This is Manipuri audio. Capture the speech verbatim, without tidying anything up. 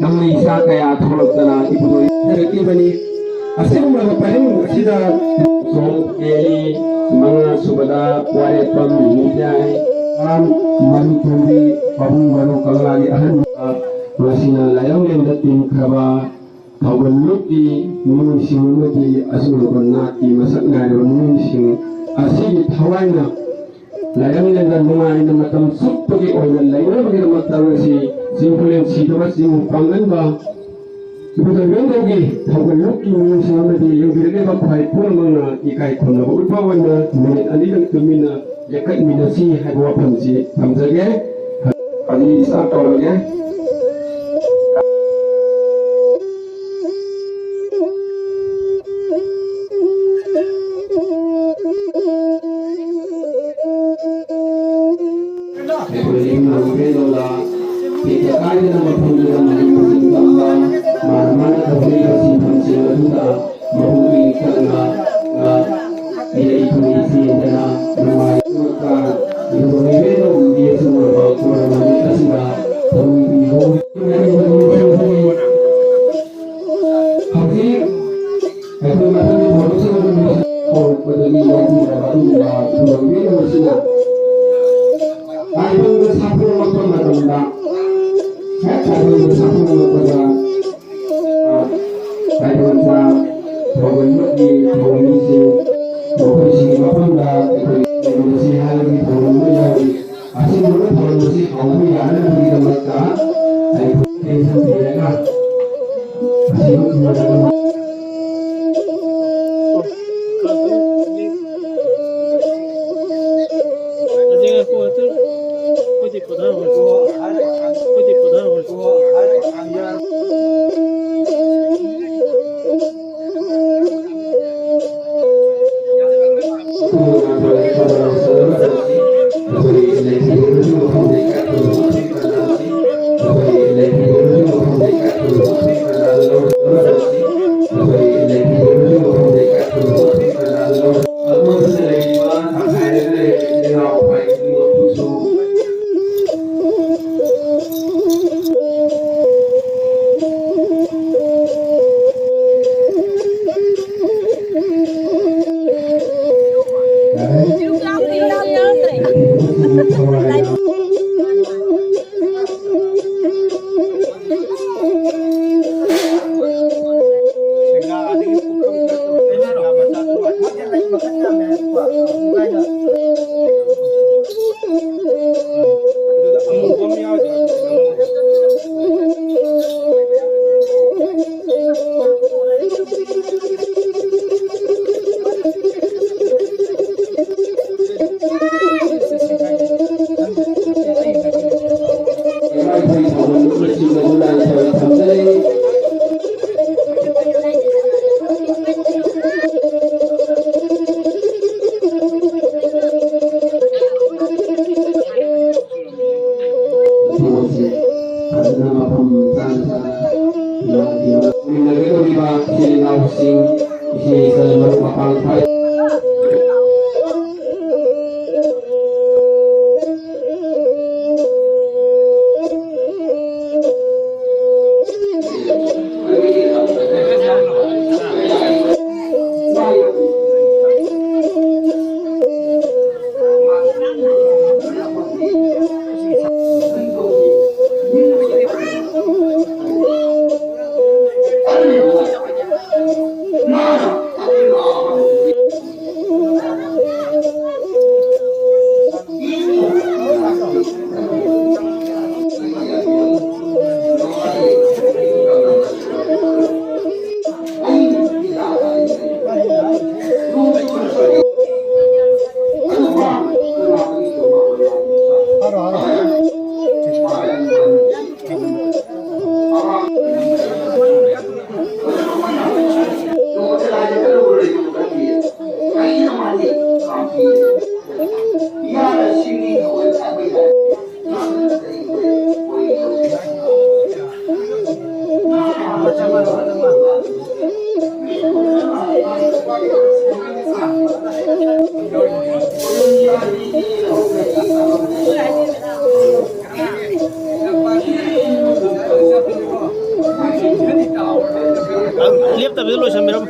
ꯅꯪꯅ ꯏꯆꯥ ꯀꯌꯥ ꯊꯣꯛꯂꯛꯇꯅ ꯏꯕꯨꯡꯗꯣ ꯊꯥꯒꯠꯈꯤꯕꯅꯤ꯫ ꯑꯁꯤꯒꯨꯝꯂꯕ ꯄꯔꯤꯡ ꯑꯁꯤꯗ ꯁꯣꯝ ꯀꯦꯂꯤ ꯃꯉꯥ ꯁꯨꯕꯗ ꯋꯥꯔꯦꯞꯐꯝ ꯅꯤꯡꯊꯤꯖꯥꯏ ꯃꯔꯨ ꯊꯣꯟꯕꯤ ꯄꯥꯕꯨꯡ ꯃꯔꯨ ꯀꯪꯂꯥꯒꯤ ꯑꯍꯟ ꯃꯁꯤꯅ ꯂꯥꯏꯌꯥꯡꯂꯦꯟꯗ ꯇꯤꯟꯈ꯭ꯔꯕ ꯊꯧꯒꯜꯂꯨꯞꯀꯤ ꯃꯤꯑꯣꯏꯁꯤꯡ ꯑꯃꯗꯤ ꯑꯁꯤꯒꯨꯝꯂꯕ ꯅꯥꯠꯀꯤ ꯃꯁꯛ ꯅꯥꯏꯔꯕ ꯃꯤꯑꯣꯏꯁꯤꯡ ꯑꯁꯤꯒꯤ ꯊꯋꯥꯏꯅ ꯂꯥꯏꯌꯥꯡꯂꯦꯟꯗ ꯅꯨꯡꯉꯥꯏꯅ ꯃꯇꯝ ꯆꯨꯞꯄꯒꯤ ꯑꯣꯏꯅ ꯂꯩꯅꯕꯒꯤꯗꯃꯛꯇ ꯉꯁꯤ ꯆꯤꯡ ꯄꯨꯂꯦꯟ ꯁꯤꯗꯕ ꯆꯤꯡ ꯄꯥꯡꯒꯟꯕ ꯏꯕꯨꯙꯔꯃꯦꯟꯗꯒꯤ ꯊꯧꯒꯜꯂꯨꯞꯀꯤ ꯃꯤꯑꯣꯏꯁꯤꯡ ꯑꯃꯗꯤ ꯌꯦꯡꯕꯤꯔꯛꯂꯤꯕ ꯈ꯭ꯋꯥꯏ ꯄꯨꯝꯅꯃꯛꯅ ꯏꯀꯥꯏ ꯈꯨꯝꯅꯕ ꯎꯠꯄ ꯑꯣꯏꯅ ꯃꯤꯅꯤꯠ ꯑꯅꯤꯗꯪ ꯇꯨꯃꯤꯟꯅ ꯂꯦꯞꯈꯠꯃꯤꯟꯅꯁꯤ ꯍꯥꯏꯕ ꯋꯥꯐꯝꯁꯤ ꯊꯝꯖꯒꯦ꯫ ꯑꯅꯤ ꯏꯁꯥ ꯇꯧꯔꯒꯦ꯫ ꯑꯩꯈꯣꯏ ꯏꯃꯨꯡ ꯃꯅꯨꯡ ꯄꯦꯟꯗꯧꯗ ꯇꯦꯛꯇ ꯀꯥꯏꯗꯅ ꯃꯐꯝꯗꯨꯗ ꯃꯍꯩ ꯃꯁꯤꯡ ꯇꯝꯕ, ꯃꯥꯅ ꯃꯥꯅ ꯇꯧꯖꯔꯤꯕ ꯁꯤꯟꯐꯝꯁꯤꯡ ꯑꯗꯨꯗ ꯃꯄꯨꯛꯅꯤꯡ ꯆꯪꯅ, ꯑ, ꯏꯔꯩ ꯊꯣꯡ ꯆꯦꯟꯗꯅ ꯅꯨꯡꯉꯥꯏꯕ ꯏꯕꯨꯡꯉꯣ ꯏꯕꯦꯟꯗꯧꯒꯤ ꯑꯆꯧꯕ ꯀꯨꯝꯍꯩ ꯅꯨꯃꯤꯠ ꯑꯁꯤꯗ ꯊꯧꯅꯤ ꯄꯤꯕ ꯍꯧꯖꯤꯛ ꯑꯩꯈꯣꯏ ꯃꯊꯪꯒꯤ ꯊꯧꯔꯝꯁꯤꯡ ꯑꯗꯨ ꯍꯧꯔꯛꯄꯗꯒꯤ ꯌꯥꯎꯕꯤꯔꯕ ꯑꯗꯨꯒꯨꯝꯕ ꯊꯧꯔꯝ ꯄꯤꯅꯕꯁꯤꯅ ꯇꯥꯏꯕꯪꯗ ꯁꯥꯐꯣꯡꯂꯛꯄ ꯃꯇꯝꯗ, ꯍꯦꯛ ꯇꯥꯏꯕꯪꯗ ꯁꯥꯐꯣꯡꯂꯛꯄꯗ, ꯑ, ꯇꯥꯏꯕꯪꯗ ꯊꯧꯒꯜꯂꯨꯞꯀꯤ ꯊꯧꯔꯝꯁꯤꯡ, ꯃꯈꯣꯏꯁꯤꯡꯒꯤ ꯃꯐꯝꯗ ꯑꯩꯈꯣꯏ ꯀꯩꯅꯣꯁꯤ ꯍꯥꯏꯔꯒꯤ ꯊꯧꯔꯝ ꯑꯃ ꯌꯥꯎꯔꯤ꯫ ꯑꯁꯤꯒꯨꯝꯕ ꯊꯧꯔꯝ ꯑꯁꯤ ꯍꯧꯕ ꯌꯥꯅꯅꯕꯒꯤꯗꯃꯛꯇ ꯑꯩꯈꯣꯏ attention ꯄꯤꯔꯒ ꯑꯁꯤꯒꯨꯝꯕ ꯂꯩꯒꯗꯧꯔꯤꯕ ꯏꯆꯤꯜ ꯏꯅꯥꯎꯁꯤꯡ, ꯏꯆꯦ ꯏꯆꯜ ꯃꯔꯨꯞ ꯃꯄꯥꯡ ꯐꯥꯏ꯫ ꯂꯦꯞꯇꯕꯤꯗ ꯂꯣꯏꯁꯟꯕꯤꯔꯝꯃꯨ꯫